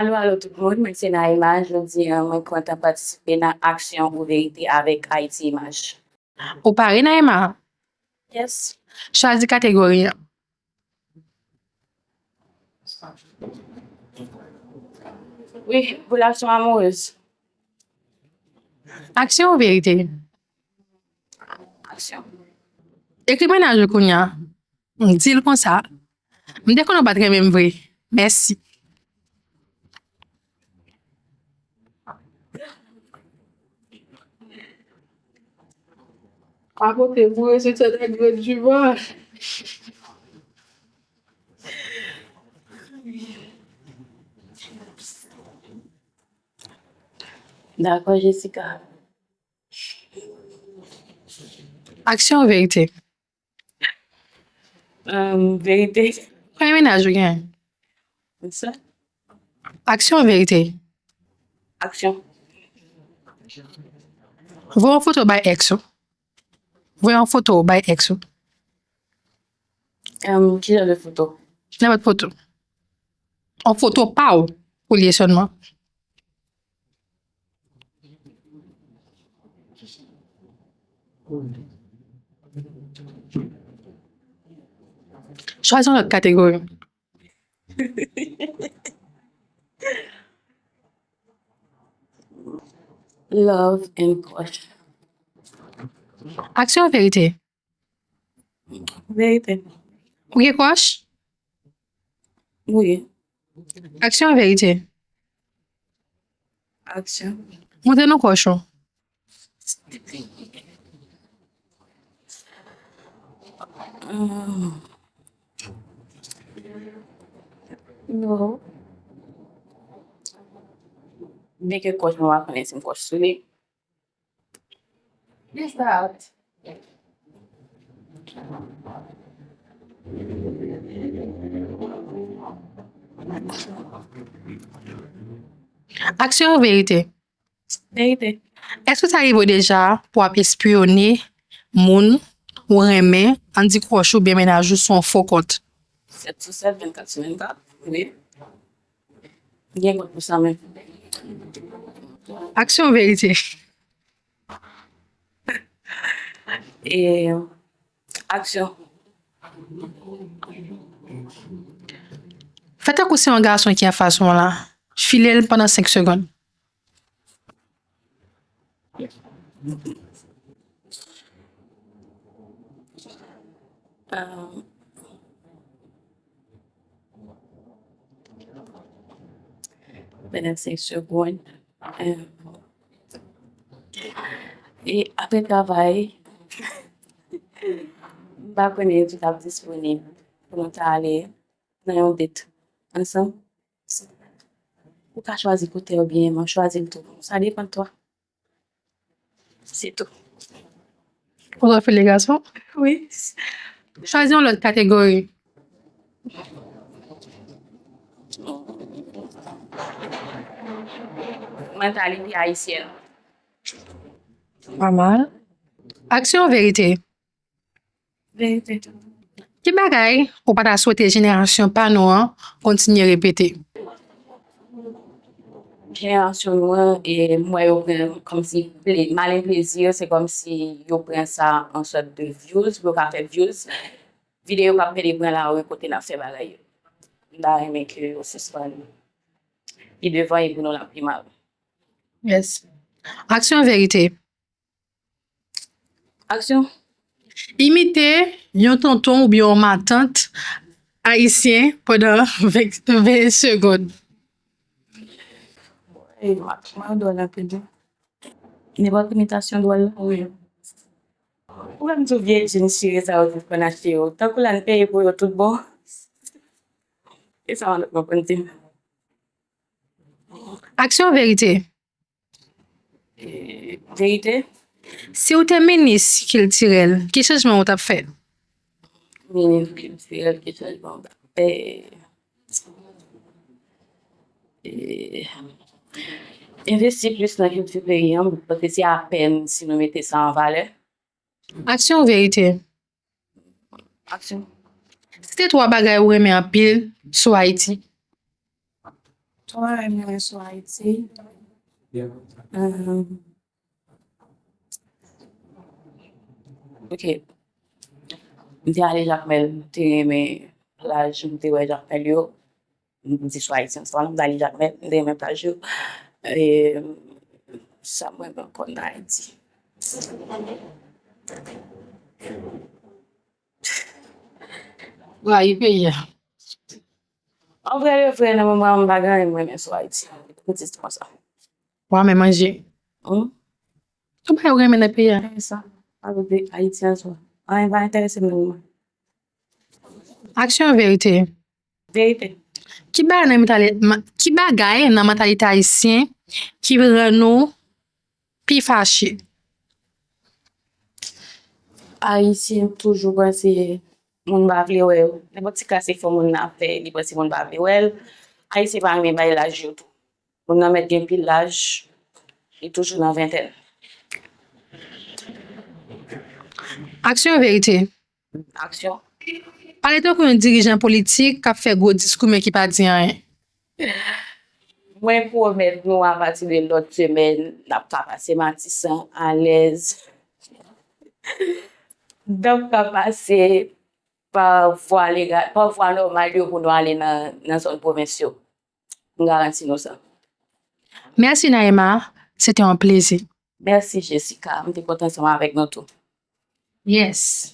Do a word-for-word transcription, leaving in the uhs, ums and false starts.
Alo, alo tout moun, mwen se Naïma. Jodi a, mwen kontan patisipe nan Aksyon ou Verite avèk Haïti Image. Ou pare, Naïma? Yes. Chwazi kategori an. Wi, relasyon amourez. Aksyon ou verite? Aksyon. Ekri mennaj ou kounye a. M di l konsa. M te konnen w pa t renmen m vre. Mèsi. Akote, boure se tèt ak grenn jivan. Dakò, Jessica. Aksyon ou verite? Ehm, verite. Konbyen mennaj ou gen? Sa? Aksyon ou verite? Aksyon. Voye yon foto bay ex ou. Voye yon foto bay ex ou. Ehm, ki jan de foto? Nenpòt foto. Yon foto pa w pou li sèlman. Chwazi yon lòt kategori. Love and crush. Aksyon ou verite? Verite. Ou gen crush? Wi. Aksyon ou verite? Aksyon. Montre nou crush ou. Hum. Non. Byenke crush mwen, m pa konnen si m crush sou li. Yes, that. Aksyon ou verite? Verite. Èske sa rive w deja pou w ap espyone moun ou renmen, ann di crush ou byen mennaj ou sou yon fo kont? Sèt sou sèt, vennkat sou vennkat, wi. Gen kont pou sa menm. Aksyon ou verite? E, aksyon. Fè tankou se yon gason ki anfas ou an la. File l pandan senk segonn. Ehm, pandan senk segonn. Ehm, e apre travay, m pa konnen si w t ap disponib pou nou ta ale nan yon date ansanm. Ou ka chwazi kote w byen, men chwazi l tou. Sa depann twa. Se tou. Ou prefere gason? Wi. Chwazi yon lòt kategori. Mantalite ayisyèn. Pa mal. Aksyon ou verite? Verite. Ki bagay ou pa ta swete jenerasyon pa nou an kontinye repete? Jenerasyon nou an, e, m wè yo pran kòmsi ple-, malen plezi, se kòmsi yo pran sa an sòt de views, pou yo ka fè views. Videyo k ap pede pran lari kote n ap fè bagay yo. M ta renmen ke yo sispann. Pi devan, e pou nou la pi mal. Yes. Aksyon verite. Aksyon. Imite yon tonton oubyen yon matant ayisyen pandan ven, ven segonn. E, ma, ma dwòl anpil wi. Nenpòt imitasyon dwòl la, wi. Ou menm tou vye djin chire sa yo te konn achte yo. Tankou la n peye pou yo tout bon. E sa w konprann di m. Aksyon verite. E, verite. Si w te minis kiltirèl, ki chanjman ou t ap fè? Minis kiltirèl, ki chanjman m t ap fè? E, envesti plis nan kilti peyi an, paske se apèn si nou mete sa an valè. Aksyon ou verite? Aksyon. Site twa bagay ou renmen anpil sou Ayiti. Twa M M S sou Ayiti. Euh, ok. M te ale Jakmèl, m te renmen plaj, m te wè Jakmèl yo. M di sou Ayiti, m te ale Jakmèl, m te renmen plaj yo. E sa mwen renmen ankò nan Ayiti. Rayi peyi a. An vrè de vrè, nan moman an, m pa gen anyen mwen renmen sou Ayiti. Pou di konsa. Wa men manje. Hmm? Tout bagay ou renmen nan peyi a. Renmen sa. Pale de Ayiti an swa. Anyen pa enterese m nan moman. Aksyon, verite. Verite. Ki bagay nan mentali-, ma-, ki bagay nan mantalite ayisyen ki rann nou pi fache? Ayisyen toujou panse moun pa vle wè yo. Nenpòt ti kras efò moun nan ap fè, li panse moun pa vle wè l. Ayisyen pa renmen bay laj yo tou. Moun nan mèt gen pil laj, li toujou nan ventèn. Aksyon, verite? Aksyon. Pale tankou yon dirijan politik k ap fè gwo diskou men ki pa di anyen. Mwen pwomèt nou, apati de lòt semèn, n ap ka pase Matisan alèz. N ap ka pase pa vwa legal, pa vwa nòmal yo pou nou ale nan, nan zòn pwovens yo. M garanti nou sa. Mèsi, Naïma. Se te yon plezi. Mèsi, Jessica. M te kontan ansanm avèk nou tou. Yes.